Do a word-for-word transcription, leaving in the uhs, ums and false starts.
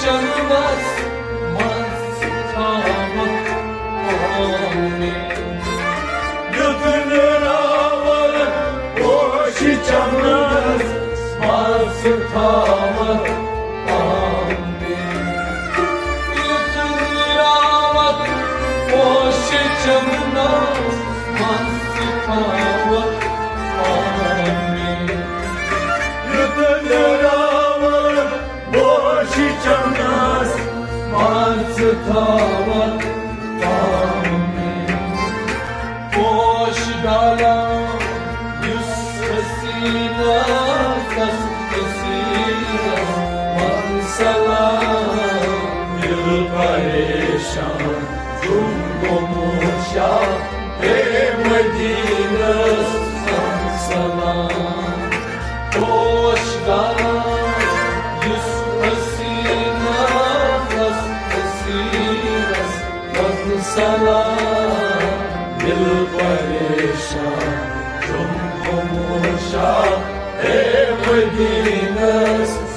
چمنس منٛز ژٕ تھاوکھ پانے۔ یُتھ نہٕ راوان پوشہِ چمنس منٛز ژٕ تھاوکھ پانے۔ یُتھ نہٕ راوان پوشہِ چمنس منٛز ژٕ تھاوکھ پانے۔ یُتھ نہٕ راوان پوشہِ چمنس منٛز ژٕ تھاوکھ پانے۔ پوش ڈالان یُس حسینہ، تس حسینس ون سلام۔ دل پریشان، جم گوٚمُت شاہ، ہے مدینس ون سلام۔ پوش ڈالان یُس حسینہ، تس حسینس ون سلام۔ دل پریشان، جم گوٚمُت شاہ، ہے مدینس